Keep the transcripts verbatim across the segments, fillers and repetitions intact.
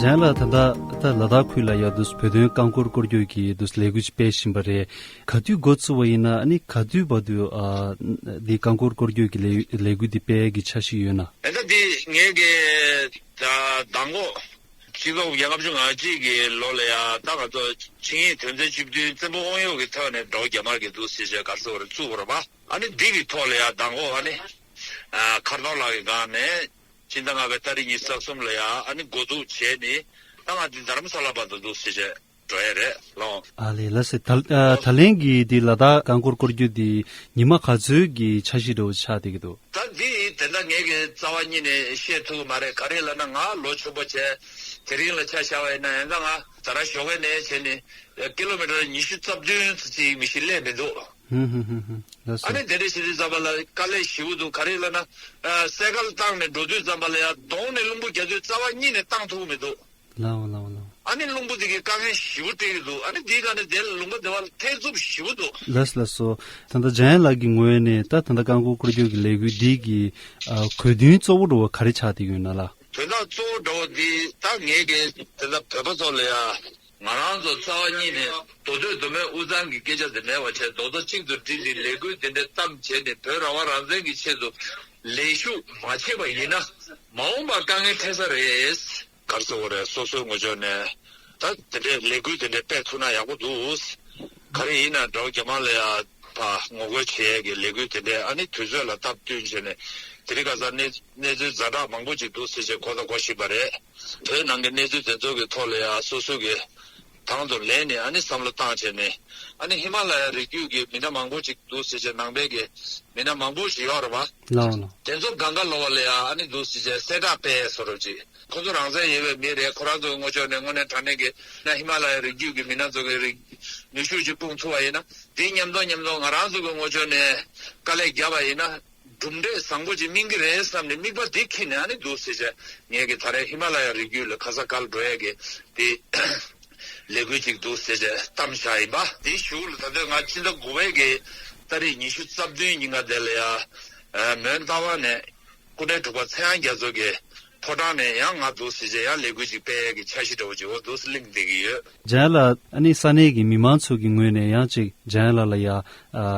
ལགས། ད་ལྟ་ད་ལ་དྭགས་ཁུལ་ལ་ཡ་འདུག་བོད་དོན་རྐང་འཁོར་སྐོར་སྐྱོད་ཀྱི་འདུག་ལས་འགུལ་ཅིག་སྤེལ་བཞིན་པ་རེད། ག་དུས་འགོ་ཚུགས་པ་ཡིན་ན། ཨ་ནི་ག་དུས་བར་དུ་ཨ་འདི་རྐང་འཁོར་སྐོར་སྐྱོད་ཀྱི་ལས་ལས་འགུལ་འདི་སྤེལ་གྱི་འཆར་གཞི་ཡོད་ན། ད་ལྟ་འདི་ངས་ཀྱི་ད་མདང་དགོང་སྤྱི་ལོ་ཉིས་སྟོང་ལྔ་བཅུ་ང་གཅིག་གི་ལོ་ལ་ཡ། ད་ང་ཚོ་ཆིངས་ཡིག་དོན་ཚན་བཅུ་བདུན་བཙན་པོ་དབང་ཡོད་ཀྱི་ཐོག་ནས་འགྲོ་རྒྱ་དམར་གྱི་འདུག་སེ་བྱས་ག་རེ་ཟེར་དགོས་རེད། བཙུགས་པ་རེད་པ། ཨ་ནི་འདི་གི་ཐོག་ལ་ཡ་མདང་དགོང་ཨ་ནི་ཨ་མཁར་རྫོང་ལགས་ཀྱི་སྒང་ནས་ཕྱི་ཟླ་ལྔ་པའི་ཏ་རིག་ཉི་ཤུ་རྩ་གསུམ་ལ་ཡ་ཨ་ནི་འགོ་འཛུགས་བྱས་ནས། ད་ང་འདི་རྡ་རམ་ས་ལ་བར་དུ་འདུག་སེ་བྱས་འགྲོ་ཡ་རེད་ལགས། ཨ་ལས། ལགས་སེ། ད་ཨ་ད་ལན་གྱི་འདི་ལ་དྭགས་རྐང་འཁོར་སྐོར་སྐྱོད་འདི་ཉི་མ་ག་ཚོད་ཀྱི་འཆར་གཞི་འདྲ་བོ་ཆགས་བསྡད་ཀྱི་འདུག་ད་འདི་དེ་འདྲ་ངས་ཀྱི་རྩ་བ་ཉིད་ནས་བཤད་ཐུབ་ཀྱི་མ་རེད། ག་རེ་ལབ་ན་ང་ལོ་ཆུང་པོ་བྱས་དེ་རིང་ལ་ཆ་བཞག་པ་ཡིན་ན། ཡང་ད་ང་ད་ར་ཞོགས་ཀས་ནས་བྱས་ནས་ཀི་ལོ་མི་ཊར་ཉི་ཤུ་རྩ་བདུན་ཙམ་ཅིག་མི་ཤི་ལས་མི་འདུག་ཧུམ་ཧུམ་ཧུམ་ཧུམ། ལགས་སོ། ཨ་ནི་དེ་འདྲ་བྱེད་དུས་ཙམ་པ་ལ་དཀའ་ལས་ཞེ་པོ་འདུག་ག་རེ་ལབ་ན་ཨ་སའི་ཀལ་བཏང་ནས་འགྲོ་དུས་ཙམ་པ་ལ་ཡ་གདོང་ནས་རླུང་བུ་རྒྱག་དུས་རྩ་བ་ཉིད་ནས་བཏང་ཐུབ་ཀྱི་མི་འདུག་ལགས་འོ། ལགས་འོ། ལགས་འོ། ཨ་ནི་རླུང་བུ་དེ་གིས་དཀའ་ངལ་ཞེ་པོ་སྤྲད་ཀྱི་འདུག་ཨ་ནི་དེའི་སྒང་ནས་དེ་ལུང་པ་དེ་བ་ལ་ཐེ་ཚོམ་ཞེ་པོ་འདུག་ལགས་སོ། ལགས་སོ། ད་ལྟ་འཇམ་དབྱངས་ལགས་ཀྱི་ངོས་ནས་ད་ད་ལྟ་རྐང་འཁོར་སྐོར་སྐྱོད་ཀྱི་ལས་འགུལ་འདི་གི་ཨ་གོ་དོན་གཙོ་བོ་འདྲ་བོ་ག་རེ་ཆགས་བསྡད་ཡོད་ན་ལགས། དོན་དག་གཙོ་བོ་འདྲ་བོ་འདི་ད་ངས་ཀྱི་དེ་ད་བོད་པ་ཚོ་ལ་ཡ། ང་རང་ཚོ་རྩ་བ་ཉིད་ནས་མདོ་སྟོད་མདོ་སྨད་དབུས་གཙང་གི་སྐད་ཆ་དེ་མེད་པ་བྱས། རྡོག་རྩ་གཅིག་ཏུ་སྒྲིལ་ཏེ་ལས་འགུལ་དེ་འདྲ་བརྩམས་བྱས་ནས་བོད་རང་དབང་རང་བཙན་གྱི་ཆེད་དུ་ལས་ཞུགས་མ་བྱས་པ་ཡིན་ན། མ་འོངས་པར་དཀའ་ངལ་འཕྲད་ས་རེད། ག་རེ་ཟེར་དགོས་རེད། སོ་སོའི་ངོས་ཕྱོགས་ནས་ད་དེ་འདྲའི་ལས་འགུལ་དེ་འདྲ་སྤེལ་ཐུབ་ན་ཡག་པོ་འདུག་ག་རེ་ཡིན་ན་འདྲ་བོ་རྒྱ་དམར་ལ་ཡ་ཕར་ངོ་རྒོལ་བྱེད་ཡས་ཀྱི་ལས་འགུལ་དེ་འདྲ་ཨ་ནི་དུས་ཚོད་ལ་སྟབས་བསྟུན་བྱས་ནས། དེ་རིང་ཁ་སང་གནས་གནས་ཚུལ་ཛ་དྲག་མང་པོ་ཅིག་འདུག་ཟེར་བྱས་གོ་དང་གོ་བཞིན་པ་རེད། བོད་ནང་གི་གནས་ཚུལ་དེ་ཚོ་གི་ཐོག་ལ་ཡ་སོ་སོ་གི་དང་དུ་ལེན་ནས་ཨ་ནི་བསམ་བློ་བཏང་བྱས་ནས། ཨ་ནི་ཧི་མ་ལ་ཡ་རི་རྒྱུད་ཀྱི་མི་སྣ་མང་པོ་ཅིག་འདུག་ཟེར་བྱས། ནང་པའི་གི་མི་སྣ་མང་པོ་ཞིག་ཡོད་རེད་པ། ལགས་འོ། ལགས། དེ་ཚོ་སྒང་ག་ལ་ཡ་ཨ་ནི་འདུག་ཟེར་བྱས་གསལ་བསྒྲགས་སྤེལ་བཟོ་འདྲ་ཅིག་ཁོ་ཚོ་རང་བཙན་ཡོད་པའི་མི་རེད། ཁོ་རང་ཚོའི་ངོས་ཕྱོགས་ནས་དངོས་གནས་དྲང་གནས་ཀྱི་ན་ཧི་མ་ལ་ཡ་རི་རྒྱུད་ཀྱི་མི་སྣ་ཚོ་གི་རིགས་ནུས་ཤུགས་ཅིག་སྤུངས་ཐུབ་པ་ཡིན་ན། དེ་མཉམ་དུ་མཉམ་དུ་ང་རང་ཚོ་གི་ངོས་ཕྱོགས་ནས་དཀའ་ལས་བརྒྱབ་པ་ཡིན་ན། གྲུབ་འབྲས་བཟང་པོ་ཅིག་སྨིན་གྱི་རེད་བསམ་ནས་དམིགས་པ་དེ་འཁྱེར་ནས་ཨ་ནི་འདུག་ཟེར་བྱས། ངས་ཀྱི་ད་རེས་ཧི་མ་ལ་ཡ་རི་རྒྱུད་ལ་ཁ་ས་ཀལ་འགྲོ་ཡས་ཀྱི་དེ་ལས་འགུལ་ཅིག་འདུག་ཟེར་བྱས་བརྩམས་བཞག་ཡིན་པ། དེའི་གཞུག་ལ་ད་ལྟ་ང་ཕྱི་ཟླ་དགུ་པའི་གི་ཏ་རིག་ཉི་ཤུ་རྩ་བདུན་ཉིན་ཀ་དེ་ལ་ཡ་མོན་རྟ་དབང་ནས་སྐུ་ཕྲེང་དྲུག་པ་ཚེ་དབང་རྒྱ་མཚོ་གི་ཕོ་བྲང་ནས་ཡང་ང་འདུག་ཟེར་བྱས་ཡང་ལས་འགུལ་ཅིག་སྤེལ་ཡས་ཀྱི་འཆར་གཞི་འདྲ་བོ་ཅིག་འོ་འདུག་སེ་གླེང་བསྡད་ཀྱི་ཡོད། འཇམ་དབྱངས་ལགས། ཨ་ནི་ས་གནས་ཀྱི་མི་མང་ཚོ་གི་ངོས་ནས་ཡང་ཅིག་འཇམ་དབྱངས་ལགས་ལ་ཡ་ཨ་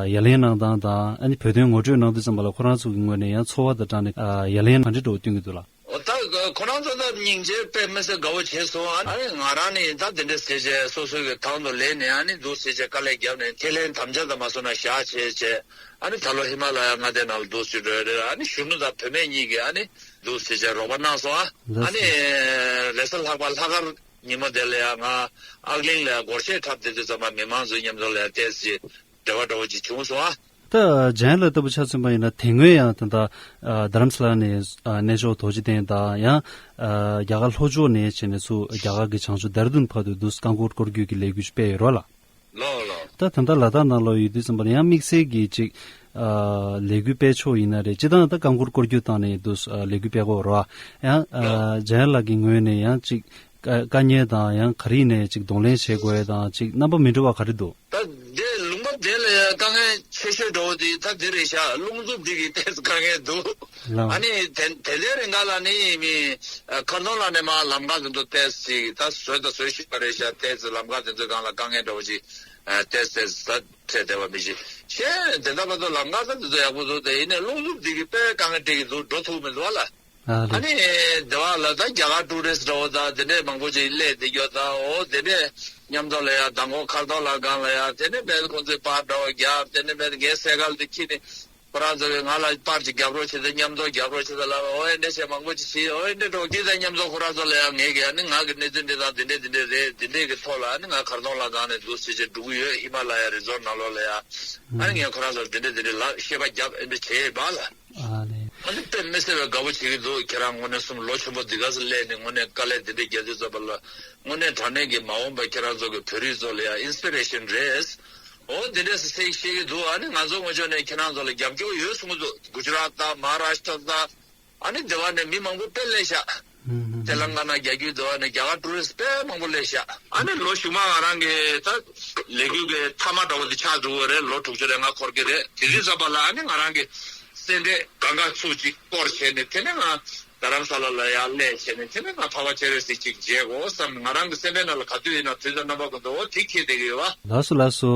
ཡ་ལན་གནང་སྟངས་དང་། ཨ་ནི་བོད་དོན་ངོ་སྤྲོད་གནང་དུས་ཙམ་པ་ལ་ཁོ་རང་ཚོ་གི་ངོས་ནས་ཡང་ཚོར་བ་དང་སྦྲགས་ནས་ཨ་ཡ་ལན་ག་འདྲ་འདྲ་བོ་སྟོན་གྱི་འདུག་ལགས། འོ་ད་ཁོ་རང་ཚོ་ད་སྙིང་རྗེ་དཔེ་མི་སྲིད་དགའ་བོ་བྱས་སོང་། ཨ་ནི་ང་རང་ནི་ད་དེ་འདྲ་ཟེར་བྱས་སོ་སོ་གི་དང་དུ་ལེན་ནས་ཨ་ནི་འདུག་ཟེར་བྱས་དཀའ་ལས་བརྒྱབ་ནས་ཁས་ལེན་དམ་བཅའ་དང་མ་སོང་ན་བཞག་བྱས་བྱས། ཨ་ནི་ད་ལོ་ཧི་མ་ལ་ཡ་མངའ་སྡེ་ནང་ལ་འདུག་ཟེར་འགྲོ་ཡ་རེད། ཨ་ནི་གཞོན་ནུ་དང་བུད་མེད་གཉིས་ཀྱིས་ཨ་ནི་འདུག་ཟེར་བྱས་རོགས་པ་གནང་སོང་། ཨ་ཨ་ནི་རེས་གཟའ་ལྷག་པ་ལྷག་དཀར་ཉིན་མོ་དེ་ལ་ཡ་ང་ཨག་གླིང་ལ་ཡ་སྒོར་གཞས་འཁྲབ་བསྡད་དུས་ཙམ་པ་མི་མང་ཚོ་མཉམ་དུ་ལ་ཡ་ཏོག་ཙམ་འབྲེལ་བ་འདྲ་བོ་ཅིག་བྱུང་སོང་ཨ། ད་འཇམ་དབྱངས་ལགས་ལྟ་བུ་ཆ་མཚོན་པ་ཡིན་ན། དེ་སྔོན་ཡང་ད་ལྟ་ཨ་རྡ་རམ་ས་ལ་ནས་ཨ་གནས་མཆོག་རྡོ་རྗེ་གདན་དང་། ཡང་ཨ་རྒྱ་གར་ལྷོ་ཕྱོགས་ནས་བྱས་ནས་ཚུར་རྒྱ་གར་གྱི་བྱང་ཕྱོགས་དེ་ར་དུན་བར་དུ་འདུག་སེ་རྐང་འཁོར་སྐོར་སྐྱོད་ཀྱི་ལས་འགུལ་སྤེལ་ཡོད་རེད་ལགས། ལགས་ལགས། ད་ད་ལྟ་ལ་དྭགས་ནང་ལོགས་ཡོད་དུས་ཙམ་པ་ལ་ཡང་དམིགས་བསལ་གྱི་ཅིག་ཨ་ལས་འགུལ་སྤེལ་ཕྱོགས་ཡིན་ན་རེད། སྤྱིར་བཏང་ད་རྐང་འཁོར་སྐོར་སྐྱོད་བཏང་ནས་འདུག་སེ་ཨ་ལས་འགུལ་སྤེལ་དགོས་རེད་པ། ཡང་ཨ་ལགས། འཇམ་དབྱངས་ལགས་ཀྱི་ངོས་ནས་ཡང་ཅིག་དཀའ་དཀའ་ངལ་དང་། ཡང་ག་རེ་ནས་ཅིག་གདོང་ལེན་བྱེད་དགོས་ཡས་དང་། ཅིག་རྣམ་པ་མི་འདྲ་བ་ག་རེ་འདུག་ད་དེ་ལུང་པ་དེ་ལ་ཡང་དཀའ་ངལ་ཆེ་ཤོས་འདྲ་བོ་དེ་ད་དེ་རེད་ཤག་རླུང་འཚུབ་དེ་གི་ཏོག་ཙམ་དཀའ་ངལ་འདུག་ལགས། ཨ་ནི་དེ་དེ་འདྲའི་རིང་ག་ལ་ནི་མི་ཨ་མཁར་རྫོང་ལ་ནི་མ་ལམ་ཁ་དེ་ཚོ་ཏོག་ཙམ་ཅིག་ད་བཟོས་ད་བཟོས་ཤེས་པ་རེད་ཤག་ཏོག་ཙམ་ལམ་ཁ་དེ་ཚོའི་སྒང་ལ་དཀའ་ངལ་འདྲ་བོ་ཅིག་ཨ་ཏོག་ཙམ་ད་འཕྲད་བསྡད་པ་མི་ཤེས། གཞན་དེ་འདྲ་བར་དུ་ལམ་ཁ་ད་དེ་ཚོ་ཡག་པོ་འདུག་དེ་ཡིན་ནའི་རླུང་འཚུབ་དེ་གི་དཔེ་དཀའ་ངལ་འཕྲད་ཀྱི་འདུག་འགྲོ་ཐུབ་མི་འདུག་ཨ་ལ། ཨ་རེད། ཨ་ནི་དེ་བ་ལ་ད་རྒྱ་གར་ཊུ་རི་སི་འདྲ་བོ་དང་དེ་འདྲས་མང་པོ་ཅིག་སླེབས་བསྡད་ཡོད་ད། འོ་དེ་འདྲས་མཉམ་དུ་ལ་ཡ་མདང་དགོང་མཁར་རྫོང་ལ་སྒང་ལ་ཡ་དེ་ནས་མེད་ཁོང་ཚོས་པར་འདྲ་བོ་བརྒྱབ། དེ་ནས་མེད་ངའི་སའི་ཀལ་དེ་ཁྱེར་ནས་ཁོ་རང་ཚོ་གིས་ང་ལ་པར་ཅིག་རྒྱབ་རོགས་བྱེད་དང་། མཉམ་དུ་རྒྱབ་རོགས་བྱེད་དང་ལབ། འོ་ཨེ་འདྲས་བྱས་མང་པོ་ཅིག་བྱས། འོ་ཨེ་འདྲས་འགྲོ་དེ་དང་མཉམ་དུ་ཁོ་རང་ཚོ་ལ་ཡ་ངས་ཀྱིས་ཨ་ནི་ང་གི་གནས་ཚུལ་འདི་དང་དེ་འདྲས་དེ་འདྲས་རེད། དེ་འདྲས་ཀྱི་ཐོག་ལ་ཨ་ནི་ང་མཁར་རྫོང་ལ་སྒང་ནས་འདུག་སེ་བྱས་འགྲོ་གི་ཡོད། ཧི་མ་ལ་ཡ་རི་ཛོར་ནང་ལོགས་ལ་ཡ། ཨ་ནི་ངས་ཁོ་རང་ཚོར་དེ་འདྲས་དེ་འདྲས་ལབ་བཤད་པ་བརྒྱབ། ཨེ་འདྲས་བྱས་པ་ལ། ཨ་ལས། ཨ་ནི་དཔེ་མི་སྲིད་པའི་དགའ་པོ་བྱེད་ཀྱི་འདུག་ཁྱེད་རང་དངོས་གནས་སུམ་ལོ་ཆེན་པོ་འདི་ག་ཚོད་སླེབས་ནས་དངོས་གནས་དཀའ་ལས་འདི་འདྲ་རྒྱག་དུས་ཙམ་པ་ལ་དངོས་གནས་དྲང་གནས་ཀྱི་མ་འོངས་པ་ཁྱེད་རང་ཚོ་གི་བོད་རིགས་ཚོ་ལ་ཡང་ཨིན་སི་པི་རེ་ཤན་རེད། འོ་འདི་འདྲས་སེ་བཤད་ཀྱི་འདུག་ཨ་ནི་ང་ཚོ་ངོས་ཕྱོགས་ནས་ཁྱེད་རང་ཚོ་ལ་རྒྱབ་སྐྱོར་ཡོད་གསུང་གི་འདུག་གུ་ཇི་རཱཏ་དང་མ་ཧཱ་རཱ་ཤི་ཏྲ་དང་། ཨ་ནི་དེ་བ་ནས་མི་མང་པོ་དཔེ་སླེབས་ཤག་ཧུམ་ཧུམ། ཏེ་ལང་ཀ་ན་རྒྱ་རྒྱུད་དེ་བ་ནས་རྒྱ་གར་ཊུ་རི་སི་ཊི་དཔེ་མང་པོ་སླེབས་ཤག་ཨ་ནི་ལོ་གཞུག་མ་ང་རང་གི་ད་ལས་འགུལ་གྱི་མཐའ་མ་འདྲ་བོ་དེ་ཆགས་འགྲོ་གི་རེད། ལོ་དྲུག་ཅུ་རེ་ལྔ་འཁོར་གྱི་རེད། དེ་དུས་ཙམ་པ་ལ་ཨ་ནི་ང་རང་གི་སེ་འབྲས་སྒང་ག་ཚུགས་ཅིག་སྐོར་བྱས་ནས། དེ་ནས་ང་ རྡ་རམ་ས་ལ་ལ་ཡར་སླེབས་བྱས་ནས་དེ་ནས་ང་འཕགས་པ་སྤྱན་རས་གཟིགས་ཅིག་མཇལ་དགོས་བསམ། ང་རང་གི་སེམས་པའི་ནང་ལ་ག་དུས་ཡིན་ན་དུས་དང་རྣམ་པ་ཀུན་ཏུ་འོ་དེ་འཁེལ་བསྡད་ཀྱི་ཡོད་པ། ལགས་སོ་ལགས་སོ།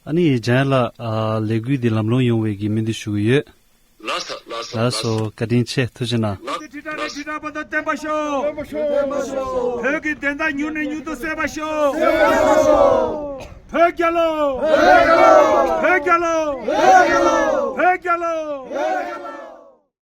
ཨ་ནི་འཇམ་དབྱངས་ལགས། ཨ་ལས་འགུལ་འདི་ལམ་ལྷོང་ཡོང་བའི་གི་སྨོན་འདུན་ཞུ་གི་ཡོད། ལགས་སོ་ལགས་སོ་ལགས་སོ། བཀའ་དྲིན་ཆེ། ཐུགས་རྗེ་གནང་། ལགས་ཁྲི་ཕྲག་ནས་ཁྲི་ཕྲག་བར་དུ་བརྟན་པར་ཤོག། བོད་ཀྱི་བདེན་མཐའ་མྱུར་ནས་མྱུར་དུ་གསལ་བར་ཤོག། བོད་རྒྱལ་ལོ། བོད་རྒྱལ་ལོ། བོད་རྒྱལ་ལོ།